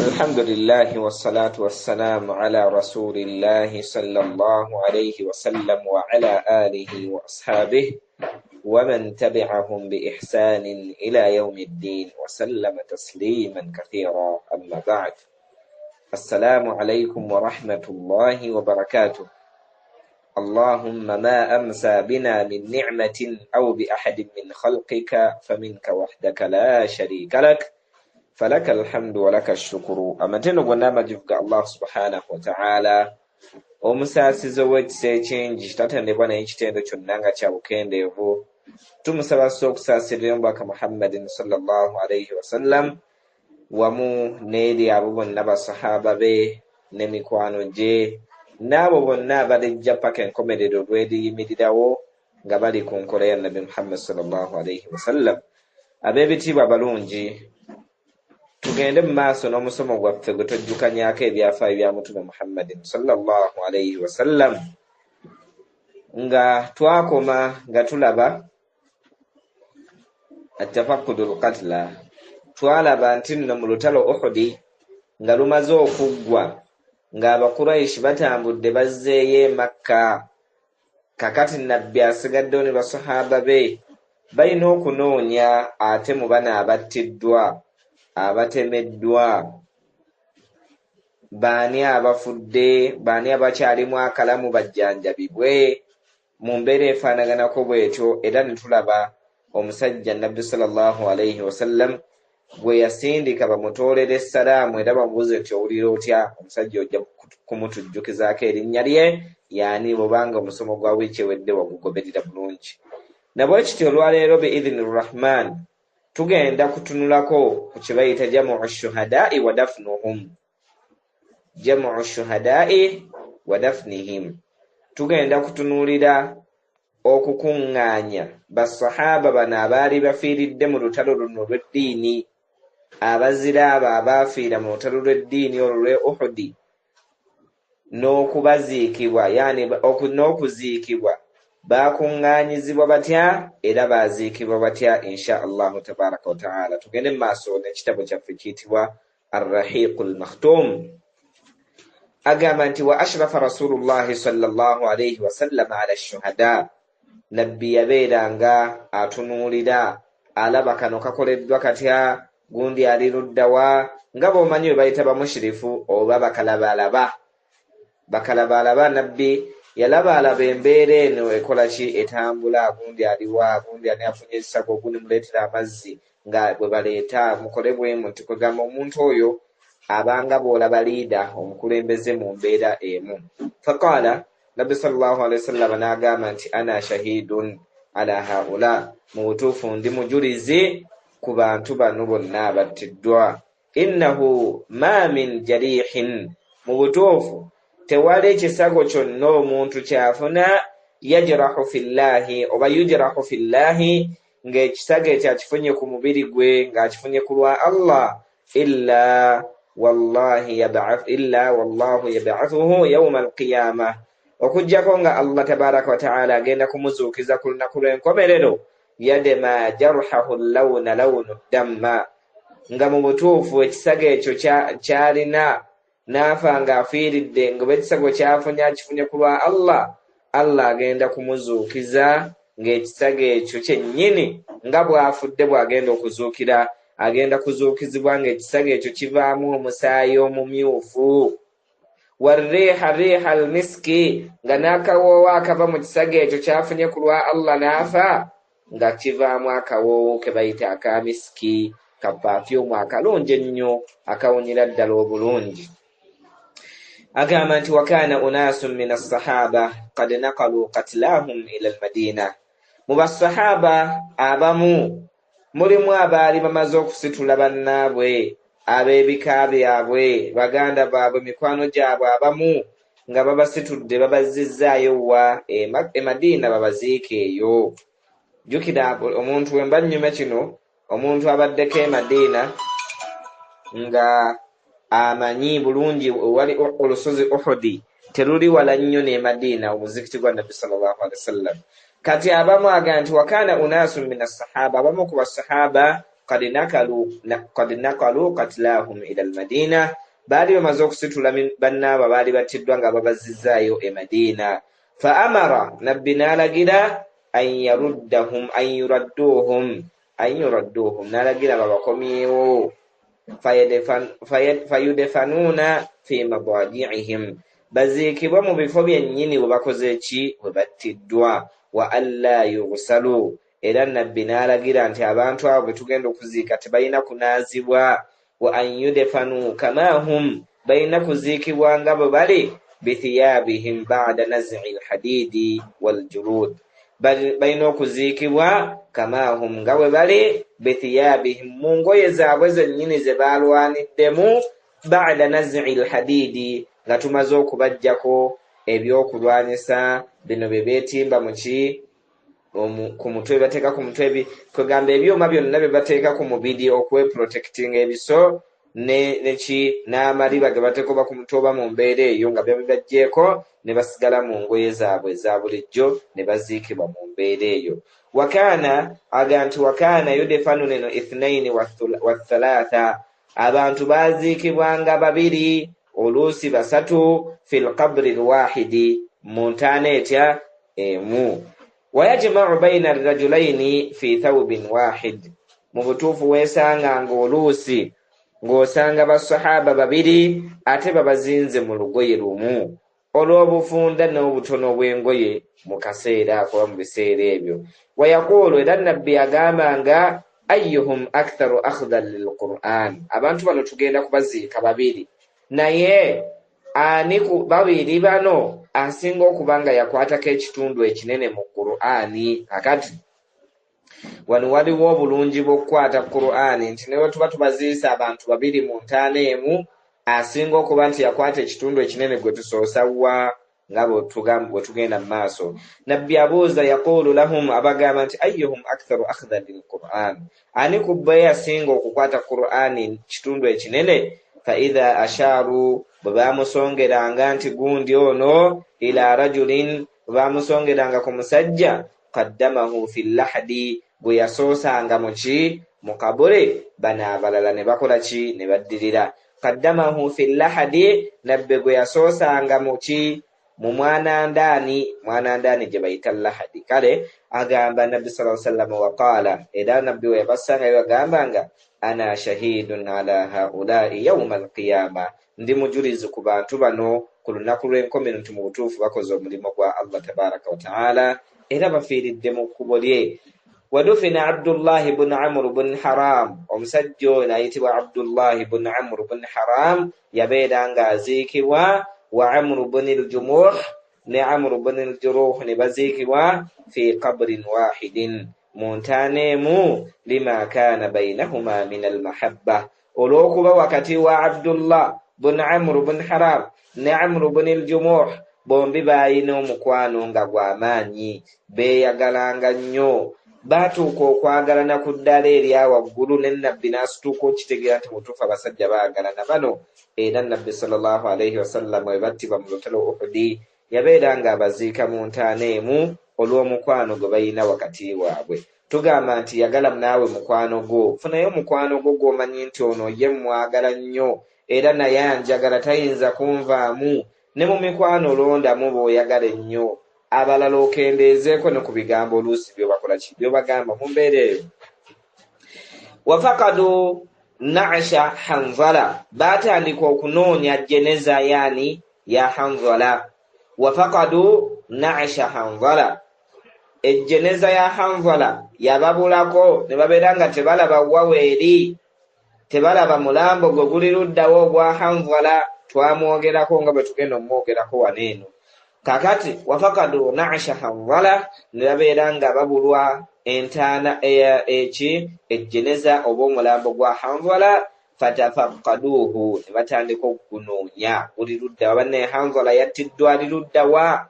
الحمد لله والصلاة والسلام على رسول الله صلى الله عليه وسلم وعلى آله وأصحابه ومن تبعهم بإحسان إلى يوم الدين وسلم تسليما كثيرا. أما بعد، السلام عليكم ورحمة الله وبركاته. اللهم ما أمسى بنا من نعمة أو بأحد من خلقك فمنك وحدك لا شريك لك فلك الحمد ولك الشكر. Amatendo gonna amajivu ga Allah subhanahu wataala, omusaasizi ow'ekisa ekingi, tatendebwa naye ekitendo kyonna nga kya bukendeevu. Tumusaba sso okusaasirira omubaka Muhammadin sallallahu alaihi wasallam wamu n'eri abo bonna basahaba be ne mikwano gye n'abo bonna abalijja paka enkomerero lweriyimirirawo nga bali ku nkola ya Nabbi Muhammad sallallahu alaihi wasallam. Ab'ebitiibwa abalungi, tugende mu maaso n'omusomo gwaffe gwe twejjukanyako ebyafaayo bya Mutume Muhammadin sallallahu alaihi wasallam, nga twakoma nga tulaba atafakudu lkatla. Twalaba nti nno mu lutalo Uhudi nga lumaze okuggwa, ng'Abakuraishi batambudde bazzeeyo e Makka, kakati Nabbi asigaddewo ne basahaba be balina okunoonya ate mu bano abattiddwa, abatemeddwa, baani abafudde, baani abakyalimu akalamu bajjanjabibwe mu mbeera efaanaganako bwetyo. Era ne tulaba omusajja Nabbi sallallahu alaihi wasallam gwe yasindika bamutoolere essalaamu era bamubuuze nti owulira otya. Omusajja ojja kumutujjukizaako erinnya lye yaani, bwobanga omusomo gwa wiiki ewedde wagugoberera bulungi. Nabwe kityo olwaleero biidhini rrahman tugenda kutunulako ku kye bayita jamu shuhadai wa dafnuhum. Jamu shuhadai wa dafnihim, tugenda kutunuulira okukuŋŋaanya basahaba bano abaali bafiiridde mu lutalo luno olw'eddiini, abazira abo abaafiira mu lutalo lw'eddiini olwo lw'e Uhudi, n'okubaziikibwa, yani n'okuziikibwa baakuŋŋaanyizibwa batya era baaziikibwa batya, insha Allahu tabaraka wataala. Tugende mu maaso n'ekitabo kyaffe kiyitibwa Arrahiqu lmakhtum. Agamba nti wa ashrafa rasulullahi sallallahu alaihi wasallama ala shuhada, Nabbi yabeeranga atunuulira alaba kano kakoleddwa katya, gundi ali luddawa, nga bw'omanyi bwe bayita bamushirifu oba bakalabalaba. Bakalabalaba, Nabbi yalabaalaba embeera eno ekola ki, etambula, gundi aliwa, gundi ani afunye ekisago, gundi muleetera amazzi nga bwe baleeta, mukole bwemu nti kwegamba omuntu oyo abanga bw'olaba liida omukulembeze mu mbeera emu. Faqaala, Nabbi sallallahu alaihi wasallam n'agamba nti ana shahidun ala haula, mu butuufu ndi mujulizi ku bantu bano bonna abattiddwa. Innahu ma min jarihin, mu butuufu tewali kisago kyonna omuntu kyafuna, yajrahu fillahi oba yujrahu fillahi, ng'ekisago ekyo akifunye ku mubiri gwe, ng'akifunye ku lwa Allah, illa wallahi yab'ath, illa wallahu yab'athuhu yawma alqiyama, okuggyako nga Allah tabaraka wataala agenda kumuzuukiza ku lunaku lw'enkomerero, yadema jarhahu lawna lawnu damma, nga mu butuufu ekisago ekyo kyalina n'afa ng'afiiridde, nga oba ekisago kyafunye akifunye ku lwa Allah, Allah agenda kumuzuukiza ng'ekisago ekyo kyennyini nga bw'afudde bw'agenda okuzuukira, agenda kuzuukizibwa ng'ekisago ekyo kivaamu omusaayi omumyufu. Wariiha riiha almiski, nga n'akawoowo akava mu kisago ekyo kyafunye ku lwa Allah n'afa nga kivaamu akawoowo ke bayita aka miski, ka pafyumu akalungi ennyo akawunyira ddala obulungi. Agamba nti wakana unasun min assahaba kad nakalu katlahum ila almadina, mu basahaba abamu mulimu abaali bamaze okusitula bannaabwe ab'ebika byabwe, baganda baabwe, mikwano gyabwe, abamu nga babasitudde babazizzaayo wa e Madiina babaziike eyo. Jjukira omuntu we mba nnyuma kino, omuntu abaddeko e Madiina nga amanyi bulungi wali olusozi Uhudi teruli wala nnyo ne Madiina, omuzikiti gwa Nabbi sallallahu alaihi wasallam. Kati abamu aga nti wakana unasun min assahaba, abamu ku basahaba Qad nakalu katlahum ila almadina, baali bamaze okusitula bannaabwe abaali battiddwa nga babazizzaayo e Madiina. Fa amara, nabbi n'alagira an yaruddahum, an yuradduhum, an yuradduhum, n'alagira babakomyewo. Fayudefanuuna fi madajiihim, baziikibwe mu bifo byennyini we bakoze ki, we battiddwa. Wa alla yughsalu, era nabbi n'alagira nti abantu abo be tugenda okuziika tebalina kunaazibwa. Wa an yudefanu kama hum, balina kuziikibwa nga bwe bali. Bithiyabihim bada naz'i lhadidi waljulud, balina okuziikibwa kama hum, nga bwe bali, bithiyabihim, mu ngoye zaabwe zennyini ze baalwaniddemu, bada naz'i lhadidi, nga tumaze okubaggyako ebyokulwanyisa bino bye beetimba muki ku mutwe, bateeka ku mutwe, kwegamba ebyuma byonna bye bateeka ku mubiri okweprotectinga, ebiso neki n'amaliba ge bateeka oba ku mutwe oba mu mbeera eyo, nga byabibaggyeko ne basigala mu ngoye zaabwe eza bulijjo ne baziikibwa mu mbeera eyo. Wakaana aga nti wakaana yudefanu neno ithnaini wathalatha, abantu baaziikibwanga babiri oluusi basatu, fi lqabri lwahidi, mu ntaana etya emu. Wayajmau baina arrajulaini fi thawbin wahid, mu butuufu weesanga ng'oluusi ng'osanga basahaba babiri ate babazinze mu lugoye lumu olw'obufunda n'obutono bw'engoye mu kaseera ako oba mu biseera ebyo. Wayaquulu, era nabbi agamba nga ayyuhum aktharu akhdan lilquran, abantu bano tugenda kubaziika babiri, naye ani ku babiri bano asinga okuba nga yakwatako ekitundu ekinene mu Qur'ani? Kakati wano waliwo obulungi bw'okukwata Qur'ani nti ne bwe tuba tubaziisa abantu babiri mu ntaana emu, asinga okuba nti yakwata ekitundu ekinene gwe tusoosa wa nga bwe tugenda mu maaso. Nabbi abuuza, yaquulu lahum, abagamba nti ayyuhum aktharu akhdan lilquran, ani ku bo yasinga okukwata Qur'ani kitundu ekinene? Fa idha ashaaru, bwe bamusongeranga nti gundi ono, ila rajulin, bwe bamusongeranga ku musajja, qaddamahu fi lahadi, gwe yasoosanga muki mu kabure, bano abalala ne bakola ki, ne baddirira. Qaddamahu fi lahadi, nabbe gwe yasoosanga muki mu mwanandaani, mwanandaani gye bayita lahadi. Kale agamba nabbi sa sallama, waqaala, era nabbi we yabasangayo agamba nga ana shahidun ala haulai yauma alqiyama, ndi mujulizi ku bantu bano ku lunaku lw'enkomero nti mu butuufu bakoze omulimu gwa Allah tabaraka wataala era bafiiridde mu kkubo lye. Wadufina Abdullahi bun Amuru bun Haram, omusajja oyo ayitibwa Abdullahi bun Amuru bun Haram yabeera ng'aziikibwa, wa Amuru bun Ljumuh, ne Amuru bun Ljuruh ne baziikibwa fi qabrin wahidin, mu ntaana emu, lima kaana bainahuma min almahabba, olw'okuba wakati wa Abdullah bun Amuru bun Haram ne Amuru bun Ljumuh bombi baalina omukwano nga gw'amaanyi, beeyagalanga nnyo, baatuuka okwagalana ku ddaala erya waggulu, ne nabbi n'asituuka okitegeera nti mutuufu abasajja baagalana bano. Era nabbi sallallahu alaihi wasallam bwe battibwa mu lutalo Uhudi yabeera ng'abaziika mu ntaana emu olw'omukwano gwe balina wakati waabwe. Tugamba nti yagala naawe mukwano gwo, funayo mukwano gwo gw'omanyi nti ono ye mwagala nnyo era naye anjagala, tayinza kunvaamu. Ne mu mikwano londamu b'oyagala ennyo, abalala okendeezeeko ne ku bigambo oluusi byobakola ki byobagamba mu mbeera eyo. Wafakadu nasha Hanzala, baatandika okunoonya jeneza yaani ya Hanzala. Wafakadu nasha Hanzala, ejjeneza ya Hanzala yababulako, ne babeera nga tebalaba waweeri, tebalaba mulambo gwe guli luddawo ogwa Hanzala. Twamwogerako nga bwe tugenda omumwogerako wano eno. Kakati wafakadu nasha Hanzala, ne babeera nga babulwa entaana eki ejjeneza oba omulambo gwa Hanzala. Fatafakaduuhu, ne batandika okugunoonya, guli ludda wa bannaye? Hanzala yattiddwa ali ludda wa?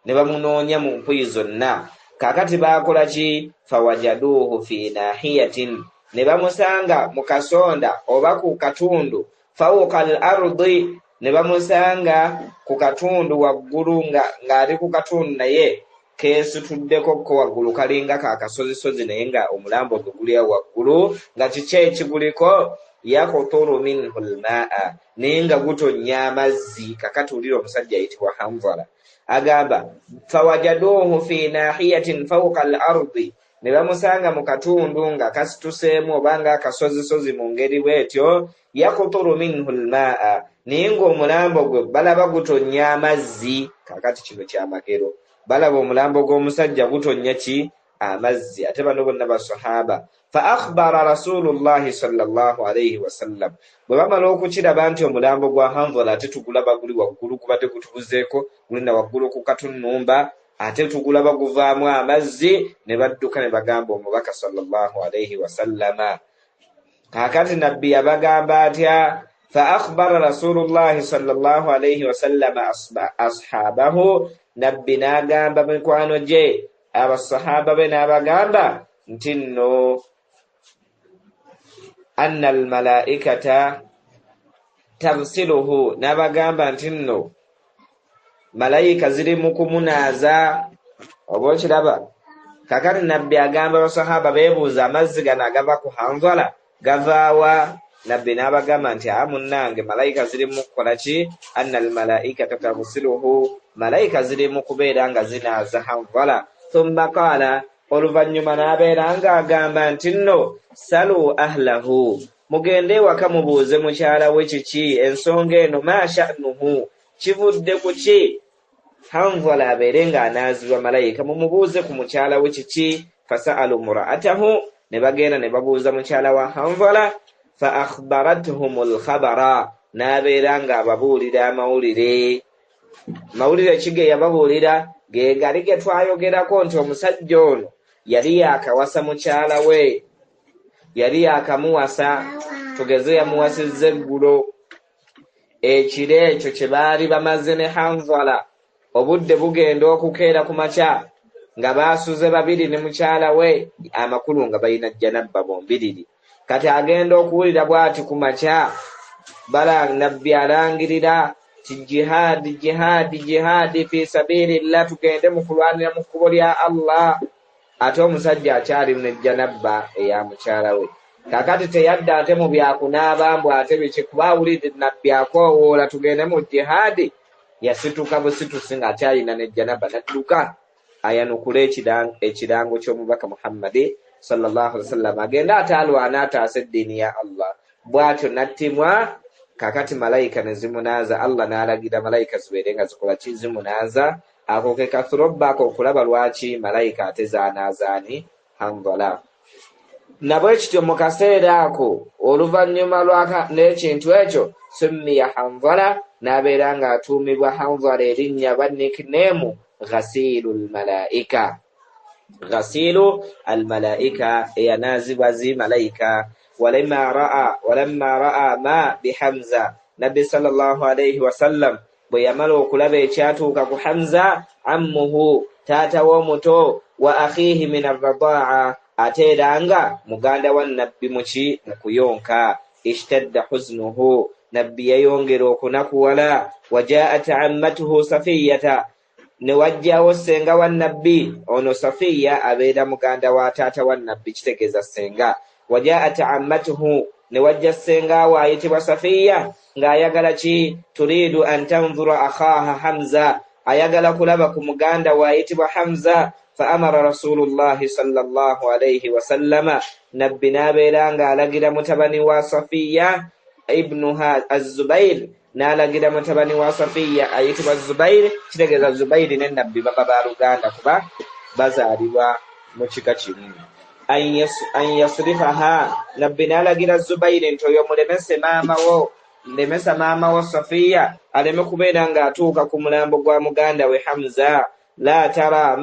Ne bamunoonya mu mpuyi zonna. Kaakati baakola ki? Fawajaduuhu fi nahiyatin, ne bamusanga mu kasonda oba ku katundu, fawuka al ardi, ne bamusanga ku katundu waggulu ng'ali ku katundu naye Keesituddeko ko waggulu kalinga ka kasozisozi naye nga omulambo gwe guli awo waggulu nga kiki ekiguliko yakuturu minhu lmaa naye nga gutonnya amazzi kakati wulira omusajja ayitibwa Hanzala agamba fawajaduuhu fi nahiyatin fauka al ardi ne bamusanga mu katundu nga kasituseemu oba nga akasozisozi mu ngeri bwetyo yakuturu minhu lmaa naye ng'omulambo gwe balaba gutonnya amazzi kakati kino kyamagero balaba omulambo gw'omusajja gutonnya ki amazzi ate bano bonna basahaba fa akhbara rasulullahi salllahu alaihi wasallam bwe bamala okukiraba nti omulambo gwa Hanzala ate tugulaba guli waggulu gubadde gutubuzeeko guli na waggulu ku katunnumba ate tugulaba guvaamu amazzi ne badduka ne bagamba omubaka salllahu alaihi wasallama kaakati nabbi yabagamba atya fa akhbara rasulullahi salllahu alaihi wasallama ashabahu nabbi n'agamba mikwano gye abasahaba be n'abagamba nti nno anna almalaikata tagsiluhu n'abagamba nti nno malayika ziri mu kumunaaza oba okiraba kakati nabbi agamba basahaba beebuuza amazzi gano agava ku Hanzala gavaawa nabbi n'abagamba nti a munnange malayika ziri mu kukola ki anna almalaikata tagsiluhu malayika ziri mu kubeera nga zinaaza Hanzala thumma qaala oluvannyuma n'abeera ng'agamba nti nno salu ahlahu mugende ewaka mubuuze mukyala we kiki ensonga eno ma sha'nuhu kivudde ku ki Hanzala abeere ng'anaazibwa malayika mumubuuze ku mukyala we kiki fasa'alu mura'atahu ne bagenda ne babuuza mukyala wa Hanzala fa akhbarathum lkhabara n'abeera ng'ababuulira amawulire mawulire ki ge yababuulira ge gali ge twayogerako nti omusajja ono yali yaakawasa mukyala we yali yaakamuwasa tugeze yamuwasizza eggulo ekiro ekyo kye baali bamaze ne Hanzala obudde bugenda okukeera ku makya nga baasuze babiri ne mukyala we amakulu nga balina janabba bombiriri kati agenda okuwulira bw'ati ku makya bala nabbi alangirira ti jihaadi jihaadi jihaadi fi sabilillah tugende mu kulwanira mu kkubo lya Allah ate omusajja akyali ne janabba eya mukyala we kakati teyadda ate mu byakunaaba mbu ate biki kuba awulidde nabbi akoowoola tugende mu jihaadi yasituka busitusi ng'akyalina ne janaba nadduka ayanukule ekirango ky'omubaka Muhammadi sallallahu alaihi wasallam agende ate alwane ataase eddiini ya Allah bw'atyo n'attimwa kakati malayika ne zimunaaza Allah n'alagira malayika zibeere nga zikola ki zimunaaza ako ke ka throwback okulaba lwaki malayika ate zaanaazaani Hanzala nabwe kityo mu kaseera ako oluvannyuma n'ekintu ekyo summiya Hanzala n'abeera ng'atuumibwa Hanzala erinnya ba nickname ghasilu lmalaika ghasilu almalaika eyanaazibwa zi malayika walamma ra'a ma bihamza nabbi sallallahu alaihi wasallam bwe yamala okulaba ekyatuuka ku Hamza ammuhu taata w'omuto wa akhiihi min arradaa ate era nga muganda wa nabbi muki mu kuyonka ishtadda huznuhu nabbi yayongera okunakuwala wajaat ammatuhu safiyata ne wajjawo ssenga wa nabbi ono Safiya abeera muganda wa taata wa nabbi kitegeeza ssenga wajaat ammatuhu ne wajja ssenga we ayitibwa Safiya ng'ayagala ki turiidu an tanzura akhaaha Hamza ayagala kulaba ku muganda we ayitibwa Hamza fa amara rasulullahi sallallahu alaihi wasallama nabbi n'abeera ng'alagira mutabani wa Safiya ibnuha Azubair n'alagira mutabani wa Safiya ayitibwa Zubair kitegeeza Zubairi ne nabbi baba baluganda kuba bazaalibwa mu kika kimu an yasrifaha nabbi n'alagira Zubairi nti oyo mulemese maama wo lemesa maama wo Safiya aleme kubeera ng'atuuka ku mulambo gwa muganda we Hamza la tara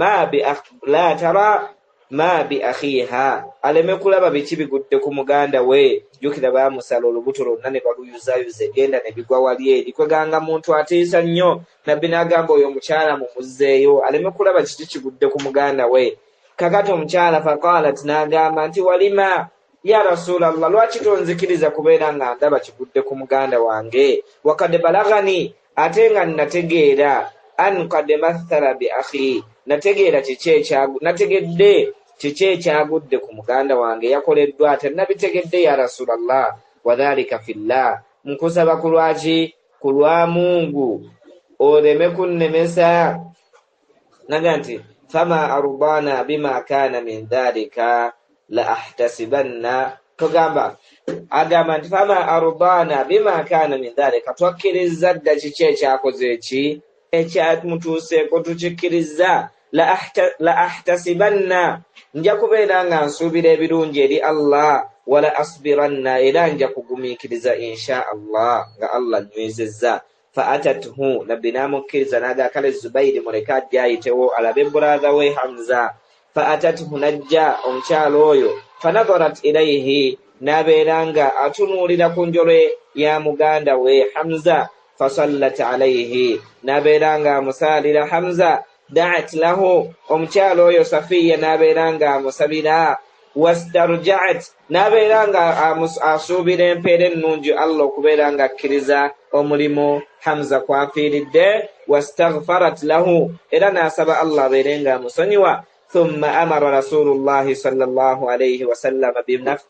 ma bi akhiha aleme kulaba biki bigudde ku muganda we jjukira baamusala olubuto lwonna ne baluyuzayuza egenda ne bigwa wali eri kweganga muntu atiisa nnyo nabbi n'agamba oyo omukyala mumuzzeeyo aleme kulaba kiki kigudde ku muganda we kakati omukyala faqalat n'agamba nti walima ya rasulallah lwaki tonzikiriza kubeera nga ndaba kigudde ku muganda wange wakad balagani ate nga nategeera an kad mathala bi akhi Nategeera kiki ekyagu nategedde kiki ekyagudde ku muganda wange yakoleddwa atya nabitegedde ya Rasulallah wadhalika fillah nkusaba ku lwaki ku lwa Mungu oleme kunnemesa naga nti fama ardana bima kana min dhalika la ahtasibanna togamba agamba nti fama ardana bima kana min dhalika twakkirizza dda kiki ekyakoze eki ekyamutuuseeko tukikkirizza la ahtasibanna nja kubeera nga nsuubira ebirungi eri Allah wala asbiranna era nja kugumiikiriza insha Allah nga Allah nywezezza fa atathu nabbi n'amukkiriza n'agaa kale Zubairi muleke ajja ayitewo alabe buraatha we Hamza fa atathu n'ajja omukyalo oyo fanadharat ilaihi n'abeera nga atunuulira ku njole ya muganda we Hamza fasallat alaihi n'abeera nga amusaalira Hamza da'at lahu omukyalo oyo Safiya n'abeera nga amusabira wastarja'at n'abeera nga asuubira empeera ennungi Allah okubeera nga akkiriza omulimu Hamza kwafiiridde wastaghfarat lahu era n'asaba Allah abeere nga amusonyiwa thumma amara rasulullahi sallallahu alaihi wasallama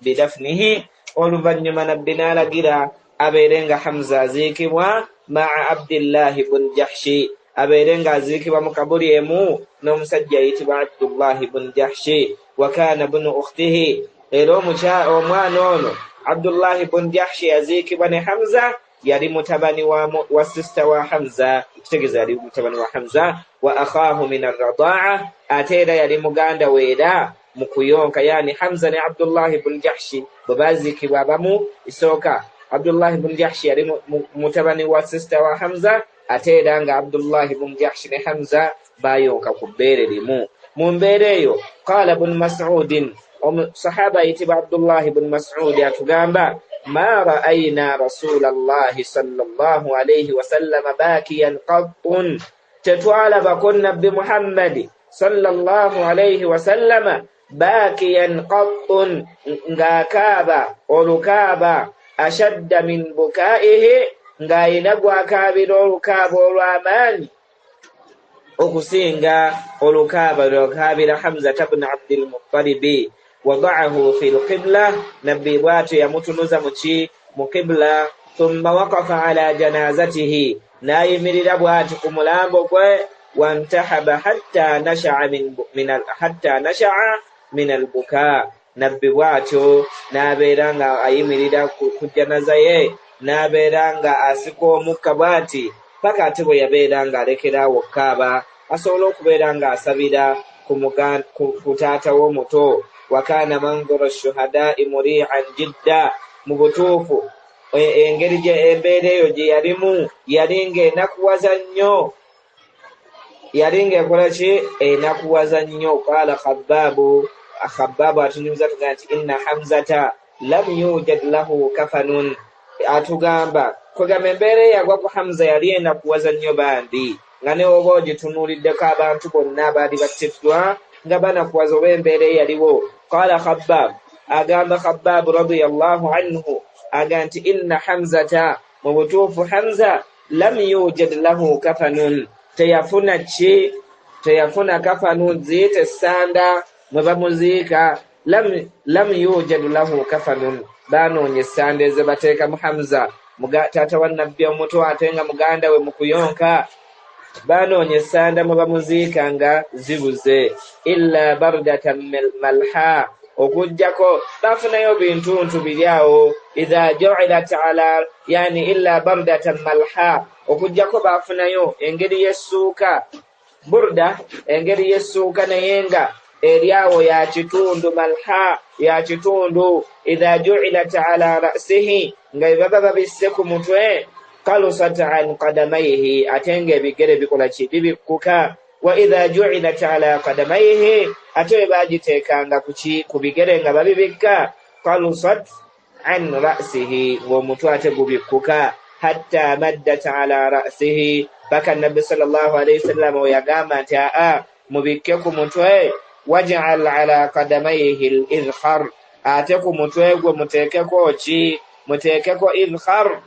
bidafnihi oluvannyuma nabbi n'alagira abeere nga Hamza aziikibwa maa Abdillahi bun Jahshi abeere ng'aziikibwa mu kabuli emu n'omusajja ayitibwa Abdullahi bun Jahshi wa kana bunu ukhtihi era omwana ono Abdullahi bun Jahshi yaziikibwa ne Hamza yali mutabani wa sisita wa Hamza kitegeeza yali mutabani wa Hamza wa akhaahu min arradaa ate era yali muganda we era mu kuyonka yani Hamza ne Abdullahi bun Jahshi bwe baziikibwa abamu isooka Abdullahi bun Jahshi yali mutabani wa sisita wa Hamza ate era nga Abdullahi bun Jahshi ne Hamza bayonka ku bbeere limu mu mbeera eyo qala bun Mas'udin omusahaba ayitibwa Abdullahi bun Mas'udi atugamba ma ra'ayna rasulallahi sallallahu alayhi wasallama bakiyan qattun tetwalabako nabbi Muhammadi sallallahu alayhi wasallama bakiyan qattun ng'akaaba olukaaba ashadda min bukaihi ng'ayina gwakaabira olukaaba olw'amaanyi okusinga olukaaba lwakaabira Hamza bun Abdul Muttalibi wada'ahu fi lqibla nabbi bw'atyo yamutunuza muki mu qibla thumma waqafa ala janazatihi n'ayimirira bw'ati ku mulambo gwe wantahaba hatta nasha'a min albuka nabbi bw'atyo n'abeera nga ayimirira ku janaza ye n'abeera nga asika omukka bw'ati paka ate bwe yabeera ng'alekeraawo okkaaba asobole okubeera ng'asabira ku taata w'omuto wakana mandhura shuhadai muri'an jidda mu butuufu engeri gye embeera eyo gye yalimu yali ng'enakuwaza nnyo yali ng'ekola ki enakuwaza nnyo qala Khabbaabu atunyumiza tugamba nti inna Hamzata lam yujad lahu kafanun atugamba kwegamba embeera eyagwa ku Hamza yali enakuwaza nnyo bambi nga ne oba ogitunuuliddeko abantu bonna abaali battiddwa nga banakuwaza oba embeera eyaliwo qala Khabbaab agamba Khabbaab radiyallahu anhu aga nti inna Hamzata mu butuufu Hamza lam yujad lahu kafanun teyafuna ki teyafuna kafanun ziyite essanda mwe bamuziika lam yujad lahu kafanun banoonya essanda ze bateekamu Hamza taata wa nabbi omuto ate nga muganda we mu kuyonka banoonya essanda mwe bamuziika nga zibuze illa bardatan malha okuggyako bafunayo bintuntu biri awo idha ju'ilat ala yani illa bardatan malha okuggyako bafunayo engeri y'essuuka burda engeri y'essuuka naye nga eri awo ya kitundu malha ya kitundu idha ju'ilat ala ra'sihi nga baba babisse ku mutwe kalusat an qadamaihi ate ng'ebigere bikola ki bibikkuka wa idha ju'ilat ala qadamaihi ate bwe bagiteekanga ku bigere nga babibikka kalusat an ra'sihi ng'omutwe ate gubikkuka hatta maddat ala ra'sihi paka nabbi sallallahu alayhi wasallam we yagamba nti aa mubikke ku mutwe waj'al ala qadamaihi al-idkhar ate ku mutwe gwe muteekeko ki muteekeko idkhar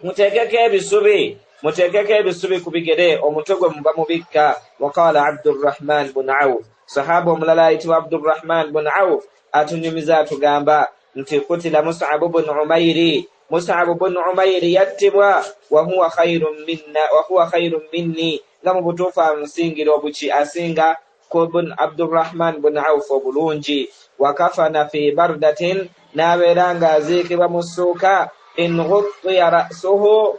muteekeko ebisubi Muteekeko ebisubi ku bigere, omutwe gwe muba mubikka. Waqala Abdurrahman bun Auf, sahaba omulala ayitibwa Abdurrahman bun Auf atunyumiza atugamba nti kutila Musabu bun Umairi, Musabu bun Umairi yattibwa, wahuwa khairun minna, wahuwa khairun minni, nga mu butuufu amusingira obuki, asinga ku bun Abdurrahman bun Auf obulungi. Wakafana fi bardatin, n'abeera ng'aziikibwa mu ssuuka, in ghuttiya ra'suhu,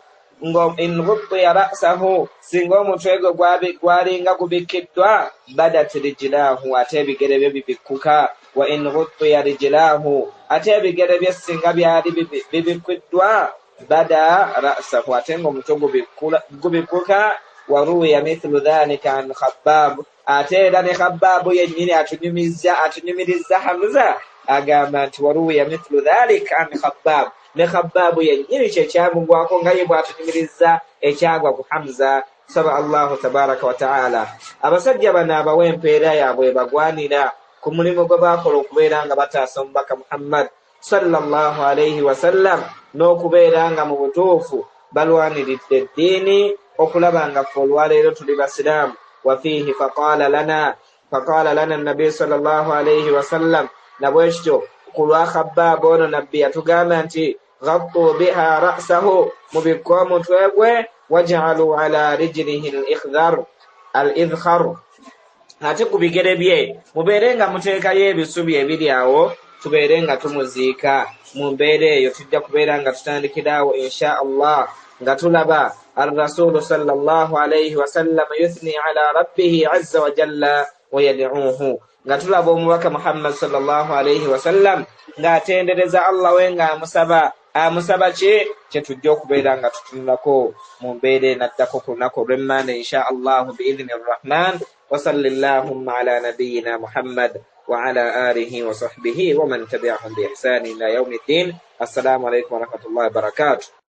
in ghuttiya ra'sahu, singa omutwe gwe gwalinga gubikkiddwa, badat rijlahu, ate ebigere bye bibikkuka. Wa in ghuttiya rijlahu, ate ebigere bye singa byali bibikkiddwa, bada ra'sahu, ate ng'omutwe gubikkuka. Wa ruwiya mithlu dhalika an Khabbab, ate era ne Khabbaabu yennyini atunyumiriza Hamza, agamba nti waruwiya mithlu dhalika an Khabbab, ne Khabbaabu yennyini kye kyamugwako nga ye bw'atunyumiriza ekyagwa ku Hamza. Saba Allahu tabaraka wa taala abasajja bano abawa empeera yaabwe bagwanira ku mulimu gwe baakola okubeera nga bataasa omubaka Muhammad sallallahu alaihi wasallam, n'okubeera nga mu butuufu balwaniridde eddiini okulaba nga ffe olwaleero tuli basiraamu. Wafiihi faqala lana nabbi sallallahu alaihi wasallam, na bwe kityo ku lwa Khabbaabu ono nabbi yatugamba nti ghattu biha ra'sahu, mubikke omutwe gwe, waj'alu ala rijlihi al-idkhar, ate ku bigere bye mubeere nga muteekayo ebisubi ebiri awo, tubeere nga tumuziika. Mu mbeera eyo tujja kubeera nga tutandikiraawo insha Allah nga tulaba ar-rasulu sallallahu alayhi wasallam yuthni ala rabbihi azza wa jalla wa yad'uuhu, nga tulaba omubaka Muhammad sallallahu alayhi wasallam ng'atendereza Allah we ng'amusaba, amusaba ki kye tujja okubeera nga tutunulako mu mbeera enaddako ku lunaku olw'emmande insha Allahu biidhni rrahman. Wa salli llahumma ala nabiyyina Muhammad wa ala alihi wa sahbihi wa man tabi'ahum bi ihsani ila yawmi ddin. Assalamu alaikum wa rahmatullahi wa barakatuh.